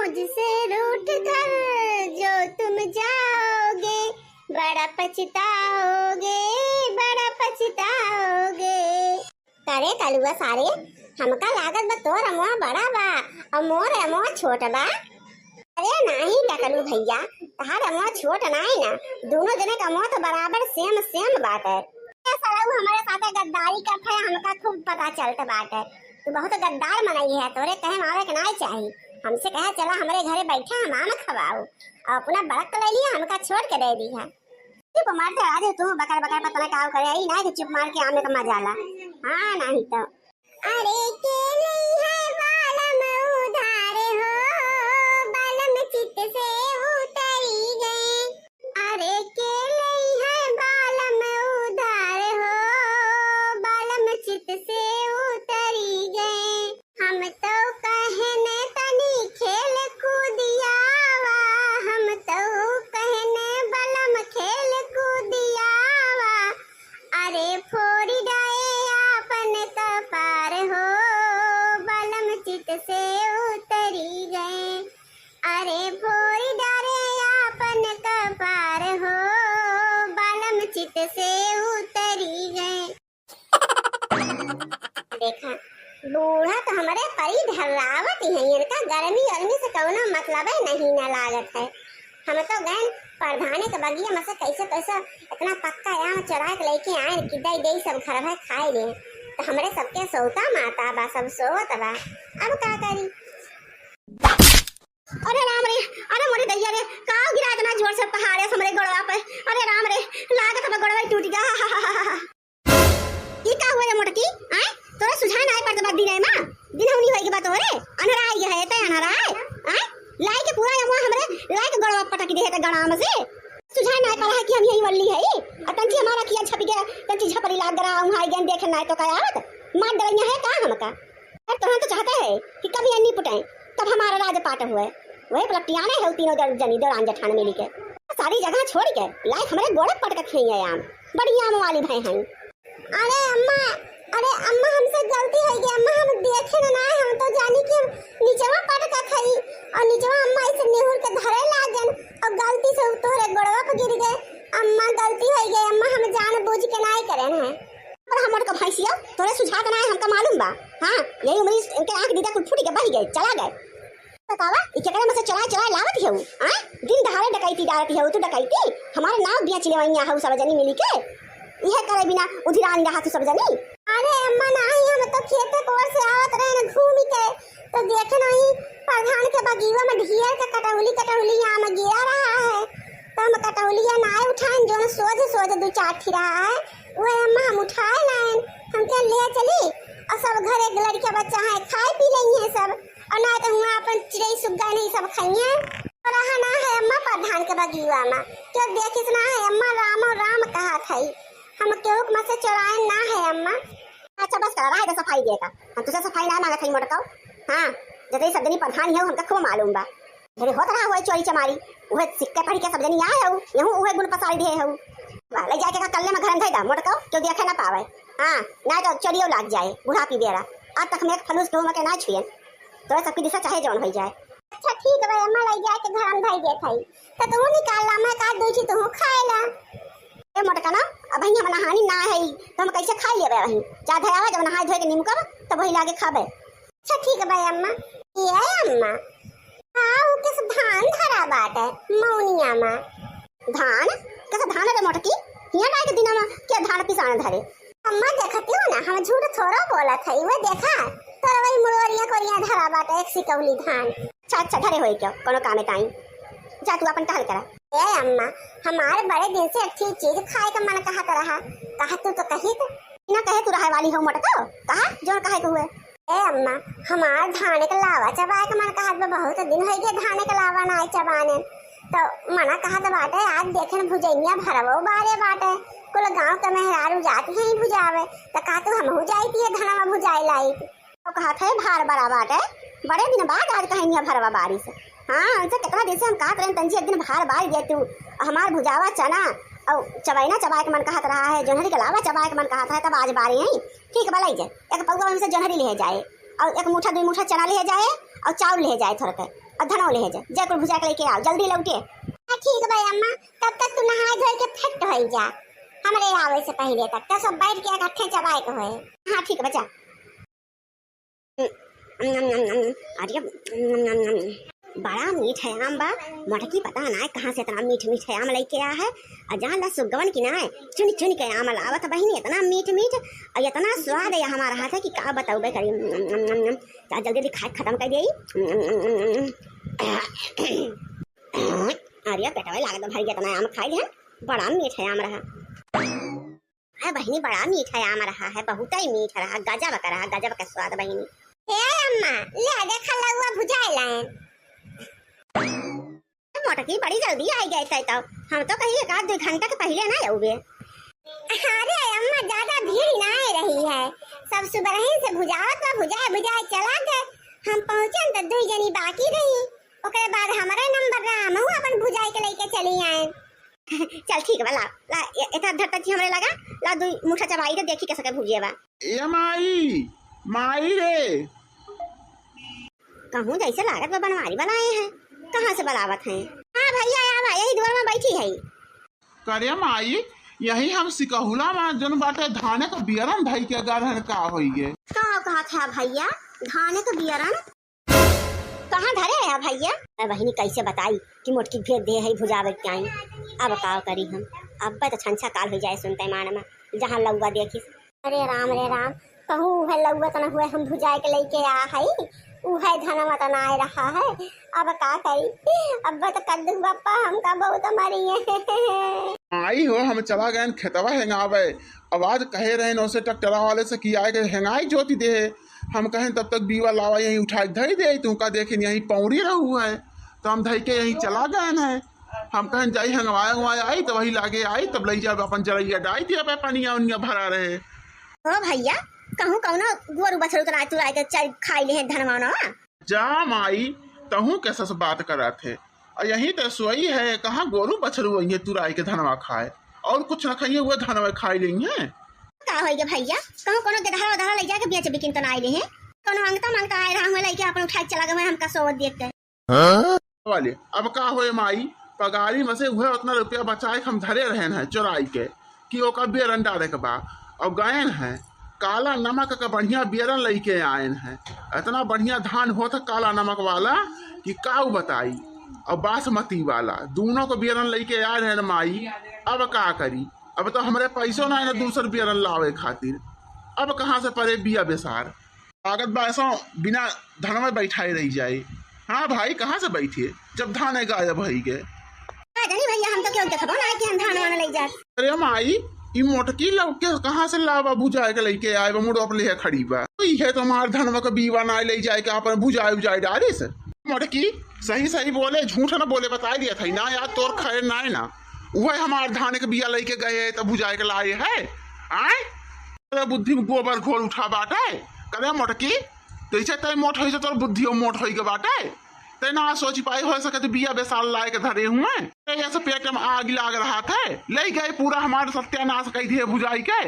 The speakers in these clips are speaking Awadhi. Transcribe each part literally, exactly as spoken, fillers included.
मुझसे रूठ कर जो तुम जाओगे, बड़ा पछताओगे, बड़ा पछताओगे। अरे कलुआ सारे, हमका लागत बा तोर अमवा बड़ा बा अउर मोर अमवा छोट बा। अरे नाही टकलू भइया, तहार अमवा छोट नाही ना, दुनो जने क अमवा तो बराबर same same बाटे। ए साला, उ हमरे साथे गद्दारी करत है, हमका खूब पता चलत बाटे। तू बहुत गद्दार मनई है, तोरे कहे मारे के नाही चाही। हमसे कहे चला हमरे घरे बैठा, हम आम खवाओ, अउर अपना बड़क क ले लिया, हमका छोड़ के दे दिया। चुप मार जा राजू, तू बकर बकर पता ना का करे, ई नाही कि चुप मार के आमे का मजा ला। हाँ, नाही तो। अरे के लई है बालम उधार हो, बालम चित से उतरी गए। अरे के लई है बालम उधार हो, बालम चित से उतरी गए। हम तो कहने तनी खेल कूदियावा, हम तो कहने बलम खेल कूदियावा। अरे फोड़ी डाए आपन कपार हो, बलम चित से उतरी गए। अरे फोड़ी डारे आपन कपार हो, बलम चित से उतरी गए। देखा, बूढ़ा तो हमरे परी ढर्रावत ही हैं, इनका गर्मी वर्मी से कउनो मतलबे नहीं न लागत है। हम तो गए प्रधाने के बगिया में से कैसे कैसे इतना पक्का आम चोराए के लेके आए कि दे दे सब घर भर खाए ले, तो हमरे सबके सोता माता बा, सब सोवत बा, अब का करी? अरे राम रे, अरे मोरे दैया रे, का गिरा इतना जोर से पहाड़े से हमरे गोड़वा पे? अरे राम रे, लागत बा गोड़वा ही टूट गया। ई का हुआ रे मोटकी? आय, तोरे सुझाए ना आए पड़त बा दिन है माँ, दिन होनी होई के बा तोरे, अनहरा आई है ते अनहरा है। आय, लाई के पूरा यमुआ हमरे लाई के गोड़वा पटक दे है ते गड़ाम से। सुझाए ना आए पड़ा है कि हम यही वल्ली है, और तंची हमारा किया छपी गया, तंची झपरी लाग गरा, हम हाई गन देखे ना आए तो का आवत, मार डरैया है का हमका? अरे तोहन तो चाहते है कि कभी अन्नी पुटे, तब हमारा राज पाट हुए। वही पलटियाने है उ तीनों जन-, जनी देवरान जेठान मिली के। सारी जगह छोड़ के लायक हमरे गोड़े पटकत हैं ये आम। बड़ी आम वाली भय हैं। अरे अम्मा, अरे अम्मा हमसे गलती हो गई अम्मा, हम देखे ना, ना हम तो जानी कि हम नीचवा पटकत हई और नीचवा अम्मा ऐसे निहुर के धरे लागन और गलती से उ तोहरे गोड़वा पर गिर गए। अम्मा गलती हो गई अम्मा, हम जान बूझ के ना करेन है। पर हमर का भैंसिया, तोरे सुझात ना है, हमका मालूम बा। हाँ, यही उम्र इनके आँख दीदा कुल फूट के बह गए, चला गए। बतावा, ई केकरे में से चोराए चोराए लावत हऊ? हाँ, दिन दहाड़े डकैती डालत हऊ तू, डकैती। हमारे नाव बिया चिलवैया हऊ सब जनी मिली के। इहे करे बिना उधिरान रहा तू सब जनी। अरे अम्मा नाही, हम तो खेते कोर से आवत रहे न घूम के, तो देखे नहीं प्रधान के बगीवा में ढेर के कटहुली कटहुली आम गिरा रहा है, तो हम कटहुलिया ना उठाएन, जोन सोझ सोझ दू चार ठी रहा है, वह अम्मा हम उठाए लाएन। हम क्या ले चली और सब घर एक लड़का बच्चा है, खाए पी लेंगे सब, और ना तो हुआ अपन चिड़ै सुग्गा नहीं सब खाइए। और रहा ना है अम्मा प्रधान के बगीवा में, क्यों देखिस ना है अम्मा, राम और राम कहा था, हम केहू के मत से चोराए ना है अम्मा। अच्छा बस करा, रहे तो सफाई देता, हम तुझसे सफाई ना मांगत है मोटकाऊ। हाँ, जतई सब जनी प्रधान है हमका खूब मालूम बा। ढेरे होत रहा हुआ चोरी चमारी, उहे सिक्के पढ़ के सब जनी आए हऊ, यहू उहे गुण पसारी दिए हऊ। वाह, ले जाके का कल्ले में घर में धई दा, मोटकाऊ, क्यों देखे ना पावे। हाँ, ना तो चोरियो लाग जाए, बुढ़ापी बेरा। आज तक हम एक फलूस केहू में के ना छुएन। तोरे सबकी दिशा चाहे जौन होई जाए। अच्छा ठीक बा अम्मा, ले जाके घर में धई देत हई। तो तू निकाल ला, मैं का दूची तू खाए ला। ए मोटका ना, अब हम नहानी ना है, तो हम कैसे खाई लेबे वही? जा धयावा, जब नहाए धोए के निमकब, तब वही लागे खाबे। अच्छा ठीक बा अम्मा। ए अम्मा, हाँ, उ किस धान धरा बाटे मौनिया में। धान? कैसे धान रे मोटकी? हियाँ लाए के दिना में क्या धान पिसान धरे? अम्मा देखती हो ना, हम झूठ थोड़ा बोलत है, वो देखा, तोर वही मुड़वरिया कोरिया धरा बाटे एक सिकौली धान। अच्छा, अच्छा, धरे होई क्यों, कोनो कामे ताई। जा तू अपन टहल करा। ए अम्मा, हमारे बड़े दिन से एक चीज खाए का मन कहत रहा, कहा तू तो कही तो। ना कहे तू रहे वाली हो मोटका, कहा जोन कहे के हुए। ए अम्मा, हमार धान के लावा चबाए के मन कहत बा, बहुत दिन होइ गए धान के लावा ना चबाने। तो मना कहत बाटे, आज देखेन भुजैनिया भरवो बारे बाटे, कुल गांव के मेहरारू जाती हैं भुजावे, तो का तू हमहू जाती है धनवा भुजाए लाई? तो कहत है भार बड़ा बाटे, बड़े दिन बाद आज कहैनिया भरवा बारिश। हाँ, उनसे कितना दिन से हम कहत रहे तंजी एक दिन भार बारी दे तू, हमार भुजावा चना और चबैना चबाए के मन कहत रहा है, जोन्हरी के लावा चबाए के मन कहत है, तब आज बारी है। ठीक बा, ले जाए, एक पौवा हमसे जोन्हरी ले जाए और एक मुठा दुई मुठा चना ले जाए और चाउर ले जाए थोड़ा के। और धनवा लेहे जा, जा कुल भुजाइ के लइके आउ, जल्दी लौटे। हाँ, ठीक बा अम्मा, तब तक तू नहाए धोए के फिट होइ जा, हमरे आवे से पहिले तक, तब सब बैठ के इकट्ठे चबाए के होए। हाँ, ठीक बा, जा। अरे, बड़ा मीठ है आम बा। मोटकी पता नाहीं कहाँ से इतना मीठ मीठ है आम लइके आ है। और जान ला सुगवन की नाहीं, चुन चुन के आम लावत बहिनी, इतना मीठ मीठ और इतना स्वाद है हमारा हाथ है कि का बताउबे करी। जा जल्दी जल्दी खाए खत्म कर देई। अरे पेटवा लागत बा भाई, इतना आम खाई है, बड़ा मीठ है आम रहा। अरे बहिनी, बड़ा मीठा आम रहा है, बहुत ही मीठा रहा, गजब का रहा, गजब का स्वाद बहिनी। हे अम्मा, ले देखा लउआ भुजाए लाइन। मोटकी बड़ी जल्दी आई गए थे तो, हम तो कही एक आध दो घंटा के पहिले ना आउबे। अरे अम्मा, ज्यादा भीड़ ना आ रही है, सब सुबह से भुजावत बा, भुजाए भुजाए चला गए। हम पहुँचन तो दुई जनी बाकी रही, ओकरे बाद हमारा नंबर रहा, हमहू अपन भुजाए के लइके चली आए। चल ठीक बा, ला, ला, ए-, एतना धरता जी हमरे लगा, ला दुई मुठा चबाई तो देखी कैसे के भुजिया बा। ए माई, माई रे। कहूँ जैसे लागत बा बनवारी वाला आए हैं, कहाँ से बुलावत हैं? हाँ भैया, आवा, यही दुआर में बैठी है। करे माई, यही हम सिकहुला में जौन बाटे धाने का बियरन धई के गरहन का होइए। का कहत है भैया, धाने का बियरन? कहाँ धरे है भैया? अरे बहिनी, कैसे बताई कि मोटकी भेज दे है भुजावे के आई। अब का करी हम, अब तो छंछा काल हो जाए सुनते मान में, जहाँ लउआ देखिस। अरे राम रे राम, कहूँ उहे लउआ तो न हुए हम भुजाए के लइके आ है, उहे धनवा तो ना आ रहा है। अब का करी, अब तो कद्दू बापा हमका बहुत मारी है। आई हो, हम चला गए खेतवा हेंगावे, आवाज कहे रहे न उसे ट्रैक्टरा वाले से कि आए के हेंगाई जोती दे। हम कहें तब तक बीवा लावा यहीं उठा के धई दे, तुमका देखे यहीं पौड़ी रहू है, तो हम धई के यहीं चला गए हैं। हम कहें जाई हंगवाए हंगवाए आई, तो वही लागे आई, तब लई जाब अपन जरैया डाई दिया पे पनिया उनिया भरा रहे। ओ भैया, कहूँ कौनो गोरू बछरू तो ना तुराई के चर खाई ले हैं धनवा ना? जा माई, तहूँ के सस बात करत है। और यही तो सोई है, कहाँ गोरू बछरू अइहे तुराई के धनवा खाए, और कुछ न खाइए, हुए धनवा खाई लेइहे। का होई गे भैया, कहूँ कोनो गदहा उदहा लइ जाके बेच बिकिन तो ना आइले हैं, कोनो अंगता मंगता आए रहा हुए लइके अपन उठा के चला गए, हमका सोवत देख के। हाँ? वाले, अब का होए माई, पगारी में से उहे उतना रुपया बचाए के हम धरे रहन है चोराई के, कि ओका बेरन डारे के बा। और गएन है, काला नमक का बढ़िया बेरन लइके आएन है। इतना बढ़िया धान होत है काला नमक वाला कि काऊ बताई। और बासमती वाला, दोनों को बेरन लइके आए रहन माई। अब का करी, अब तो हमरे पैसो ना है ना दूसर बेरन लावे खातिर। अब कहाँ से परे बिया बेसार? लागत बा ऐसा बिना धनवे बैठाए रही जाए। हाँ भाई, कहाँ से बैठिए जब धाने गायब होई गे? का जानी भैया, हम तो क्यों देखबो ना कि हम धान वान लई जात। अरे माई, ई मोटकी लौके कहाँ से लावा भुजाए के लइके आए बा, मुड़ो पर लेहे खड़ी बा। तो इहे तो हमार धनवा के बीवा ना लई जाए के अपन भुजाए उजाए डारिस। मोटकी, सही सही बोले, झूठ ना बोले, बताई दिया था ना यार, तोर खैर ना है ना। उहे हमार धान के बिया लइके गए है तो भुजाए के लाए है। आए? तोरे बुद्धि में गोबर घोल उठा बाटे। करे मोटकी, जैसे तै मोट होई से तोर बुद्धियो मोट होई के बाटे। तै ना सोच पाई हो सके तो बिया बेसार लाए के धरे हुए। तै ऐसे पेट में आग लाग रहा था, ले गए पूरा हमार सत्यानाश कई दिए भुजाई के।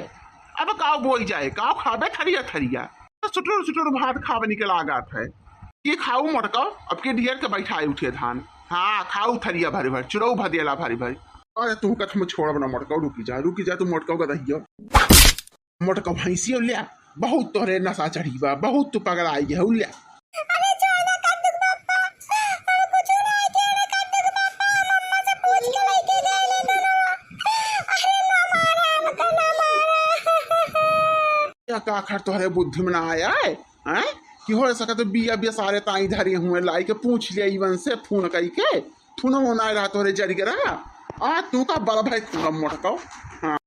अब काव बोई जाए, काव खाबे थरिया थरिया। तो सुटुर सुटुर भात खावे निकल आगात है। ये खाऊ मोटकाओ, अब के ढेर के बैठाए उठे धान। हाँ, खाऊ थरिया भरी भरी, चुरऊ भदेला भरी भरी। अरे तू कथ में छोड़ब ना मोटकाओ, रुकी जा, रुकी जा तू मोटकाओ का दहियो। मोटका भैंसियो ले, बहुत तोहरे नशा चढ़ी बा, बहुत तू पगला आई है, ले। अरे छोड़ दे कद्दू के बापा, हम कुछ ना किया रे कद्दू के बापा, हम अम्मा से पूछ के लेके गए ले दोनों। अरे ना मारा, हमका ना मारा। या का खर तोहरे बुद्धि में ना आया है, हैं? कि हो सकत बिया बेसारे ताई धरे हुए लाई के पूछ लिया इवन से फोन कई के, फोन वो ना रहा तोहरे जरिए रहा। आ तू का बड़ा भाई खूब मोटकाओ। हाँ।